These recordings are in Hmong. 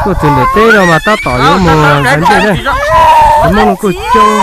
Tuaj txog ntawm teb no mas tab tom yuav mus hlais nplej na. Cov Hmoob no kuj coob,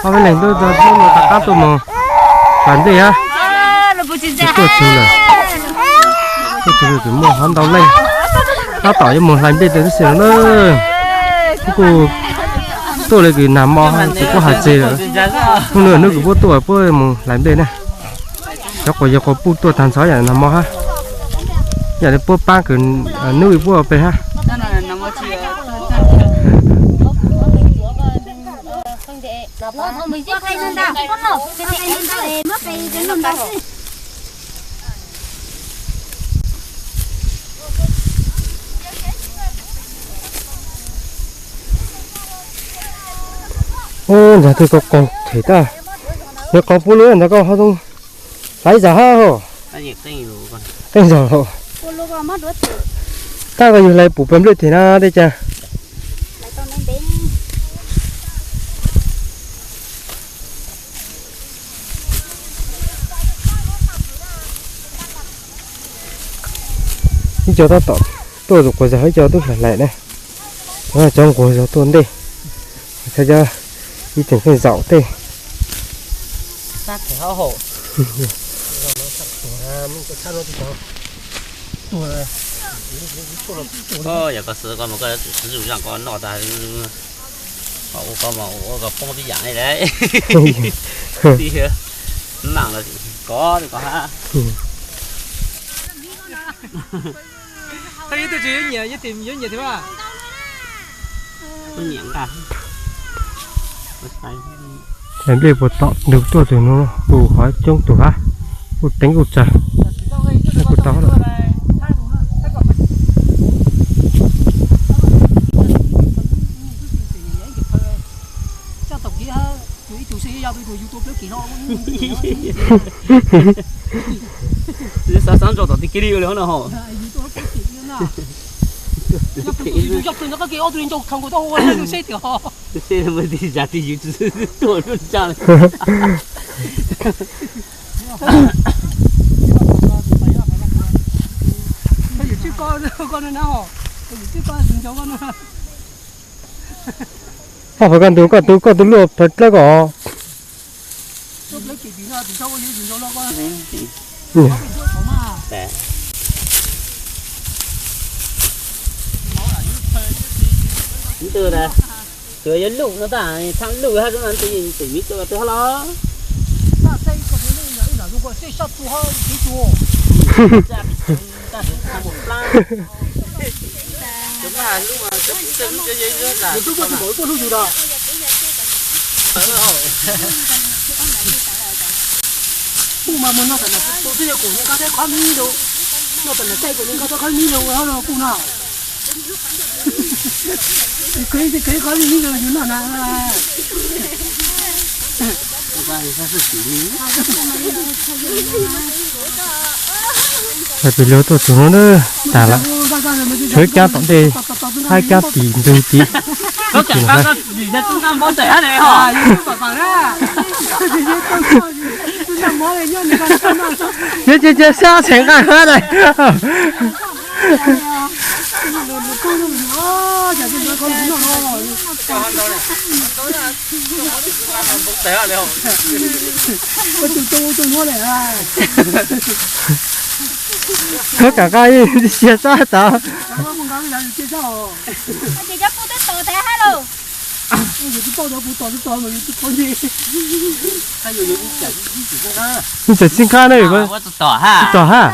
ob peb leeg tuaj, muaj no rov qab tuaj mus hlais nplej hab. Tuaj txog lawm, tuaj txog lawm, tseem muaj hov ntau leej tab tom yuav mus hlais nplej tau tib si no na. Kuj tuaj li kws nag mo hab, kuv kuj hais tseg lawm, hnub no hnub kws puab tuaj puab mus hlais nplej na. Cov quas yawg quas puj tuaj tag ntxov yam nag mo hab, yam li puab paab kws nub puab ua peg hab. Ntag twg qaug qaug them tag, yog qaug puab lub ntawd koj ho zoo hlais zog hab hos. Qeej zog los, tab koj yug hlais pum pawg nplej them na tej caag. Ib co tab tom tuaj zus quas zog, ib co tub hlais hlais na. Cov nquag zog tuaj ntej, cov ib tseem pheej zaum tej. Yog koj xwb koj mas koj tswv zug zaj koj noj tag, ua koj mas ua koj poob tib yam li lawm. Maam los kov koj hab. Hlais nplej puag tom ntug tuaj txug nuav kuj ho coob tug hab, kuj teev kuj tsawg, kuj tau. Xav xav ntso tom ti ki li li no ho. Seb mus ti zas ti yus tuaj lub tsa. Koj phav koj ntug koj tug koj tug luaj phav dlawb koj. Tus yog luj no tas, thaaj luj hab zoo na, tus yog tus miv tus twg hab los. Kuj mas mus noj tam sim no kuj yog kuv nyob qab teb qhov miv lug, noj tam sim no kuv nyob qab teb qhov miv lug kuj no. Kuv qhov miv lug yus noj na. Peb lug tuaj txug nuav tag lawm, tshuav ib kaab tom ntej hab ib kaab tim ntug tid. Yog ces cia sab tseem nqaa hab na. Kaam nqaa cia sab tas. Ib txawm txij nqab na, txij tom hab.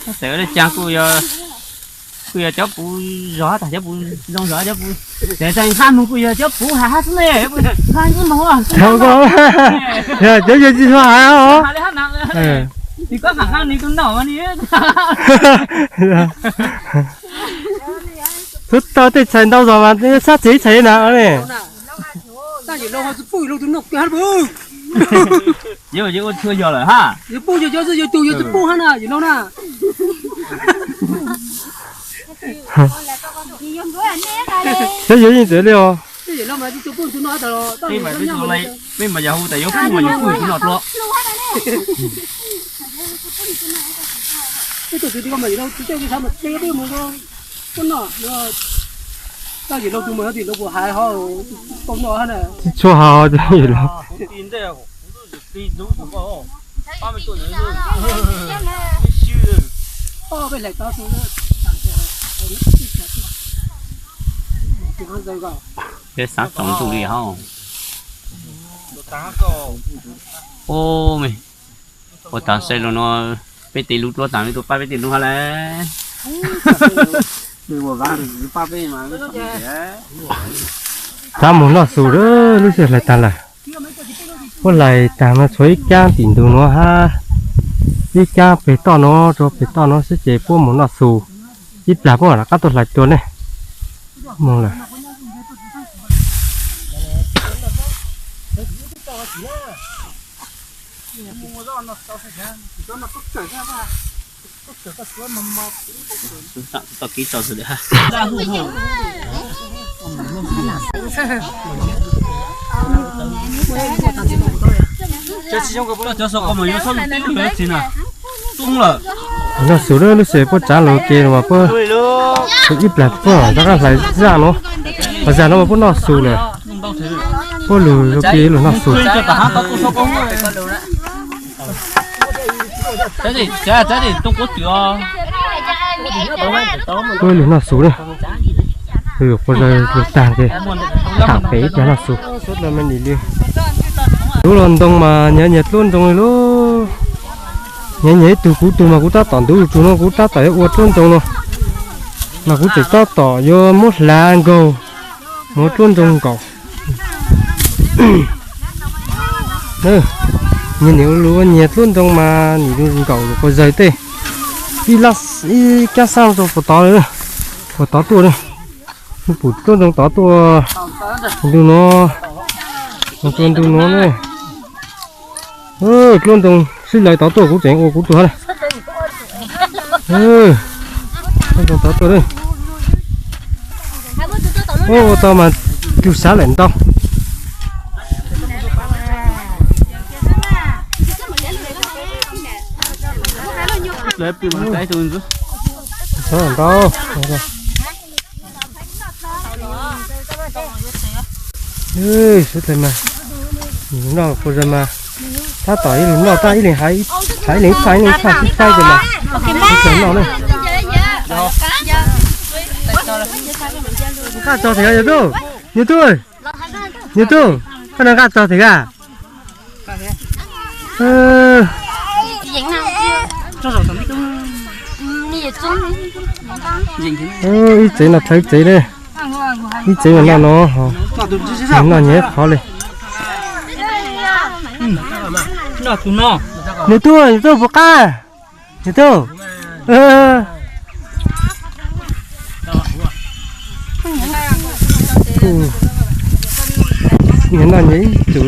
Txawm ua le caag kuj yog Kuj yog cov puv zog tas cov puv zoo zog cov puv, ces nqaj moog kuj yog cov puv hav hab xwb ne, nqaj moog. Cov yog tsis tshua hav os. Tsis koj qham qha nws tus nom mas nws. Tub tau tej txhais ntau zog mas sab txhais txhais na ne. Yog ua tshua yog lawm ha. Yog poob yog cov yog tus yog tus poob hab na yawm laug na. Peb yuav yeej txawv li os. Peb mas yog hu tas yuav poob mas yuav poob tus no dlua. Tsis tshua hav cov yawm laug. Peb xav tsaus ntuj li hab. Ub, ua taag saib lug no, peb tes lug dlua taag, tuaj pab peb tej lug hab lawm. Xav moog noj xus lawm, lub sij hawm hlais taag lawm. Puab hlais taag no tshuav ib kaab tim ntug nuav hab, ib kaab peg toj nuav rua peg toj nuav xwb ces puab moog noj xus ib plag puab mam rov qaab tuaj hlais dlua ne. Moog lawm. Noj xus lawm, lub sij hawm puab tsav lug ke mas puab ib plag puab rov qaab hlais zaj nuav, zaj nuav mas puab noj xus lawm. Puab lug lug ke lug noj xus. Puab lug noj xus na. Lug quas zaws lug taag ces tham pem ib plag noj xus. Tub los ntoo mas nyias nyias dluab ntoo li lub. Nyias nyias ib tug, kuv tug mas kuv tab tom ntuv lug tug no, kuv tab tom yuav ua dluab ntoo no, mas kuv tseem tab tom yuav muab hlav nkaug, muab dluab ntoo nkaum. Nyias nyias ua lug, nyias dluab ntoo mas nyias lug nkaum lug quas zaws tej. Ib lab, ib kaab xaab rua puag tod, puag tod tuaj na. Pum dluab ntoo tod tuaj, ntug nuav, ntug nuav ne. Dluab ntoo sib law tod tuaj, kuv tseem ua kuv tug hab na. Dluab ntoo tod tuaj, ua tau mas lug sab lawm ntau. Ntau. Sawv dlawg mas, noj quas zaws mas, tab tom ib leeg noj tag ib leeg hais, hais ib leeg ib txhaj ib leeg ib txhaj sib faib ces mas, sawv dlawg noj na. Nqaj txog teg, yawg tub, yawg tub, yawg tub, koj noj nqaj txog teg a? Ib tsev noj dlawb tsev ne, ib tsev mas noj no, noj nyias qhov li. Yawg tub, yawg tub puas qab? Yawg tub, nyias noj nyias ib tsum,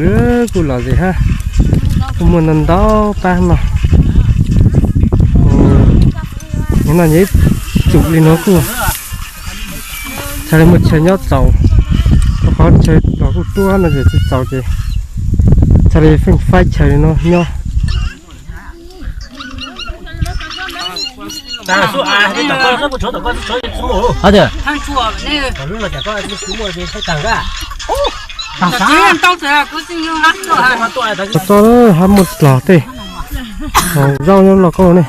kuj lom zem hab. Kuj muaj ntau ntau pab noj. Nyias noj nyias ib tsum li no kuj txhaj li muaj chaw nyob txaus, rau qhov chaw los kuj tuab no ces tsis txaus ces txhaj li feej faib chaw li no nyob. Tso hab muaj dlog tej, zaub nyob loj koj ne,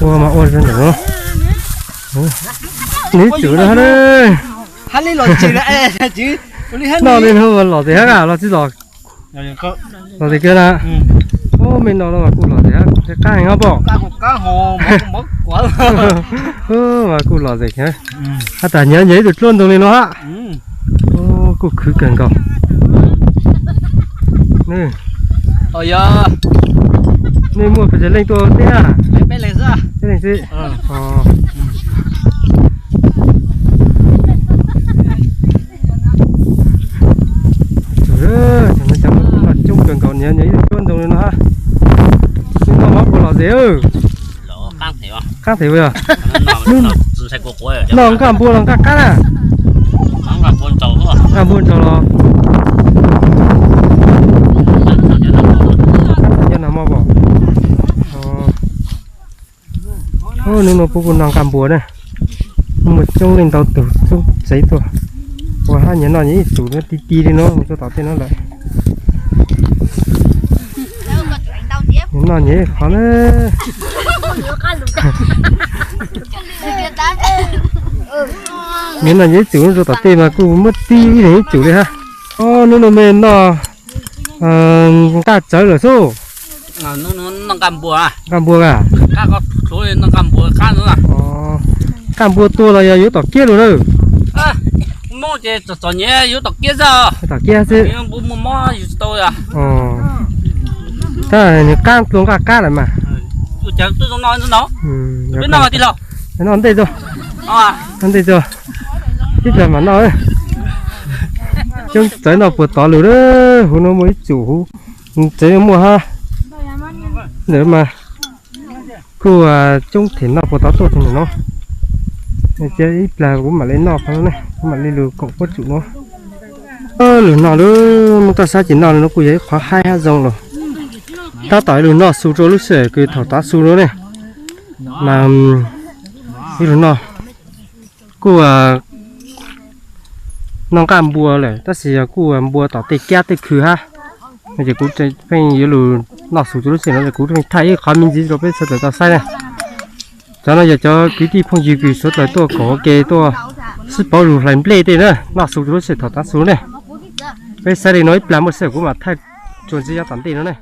ua mas ua zoo ntawm no. Nws tsum na, noj li no mas lom zem hab los tsis los? Lom zem kawg na. Ub, me no no mas kuj lom zem hab, qab heev hab pob. Mas kuj lom zem thiab. Has tas nyiam nyiam ib tug dluab ntoo li no hab. Kuj khwv kawg nkaus. Nej muaj pes tsawg leej tuaj teb na? Peb leeg xwb. Cov no cov no coob kawg nkaus, nyiam nyiam ib tug dluab ntoo li no hab. Noj mov puas lom zem? Qaab them yog noj nqaj npua los nqaj qab na? Nqaj npua ntsaus los? Noj mov pom. Hnub no puab kuj noj nqaj npua na. Muaj coob leej ntau tug txeev tuaj. Ua hab nyias noj nyias ib tsum no ti ti li no mus txog tom tej no lawm. Nyias noj nyias ib qhov na. Nyias noj nyias ib tsum no txog tom tej mas kuj muab tib ib leeg ib tsum li hab. Hnub no mej noj nqaj tsawv lawm xwb. Nqaj npua a? Nqaj npua tua los yog yuav tom kiab lug na? Tom kiab xwb. Tab nws qab dlua nqaj qab lawm mas. Noj ntej tso, noj ntej tso, ib plag mam noj. Coob txawv noj puas tod lug na. Huv no muaj ib tsum huv, tsev muaj hab. Ntawd mas kuj coob them noj puas tod tuaj txog ntawm no. Cia ib plag kuv mam li noj qhov no ne, kuv mam li lug koom puab tsum no. Lug noj lub muab toj sab ces noj li no kuj yog ib qhov haib hab zoo lawm. Tab tom ib lug noj xu rua lub sij hawm kws thaum tav su no ne, mas ib lug noj kuj noj nqaj npua lawm tab sis yog kuj npua tom tej kiab tej khw hab. No ces kuv pheej yuav lug noj xu rua lub sij hawm no, kuv pheej thaij ib qhov me ntsis rua peb sawv daws tau saib na. Cov no yog cov kwv tij phooj ywg kws suav dlawg tuaj koom ua ke tuaj sib pauv lug hlais nplej tej na, noj xu rua lub sij hawm thaum tav su ne. Peb saib li no ib plag muaj sij hawm kuv mam thaij tsuas ntxiv yav tom ntej no ne.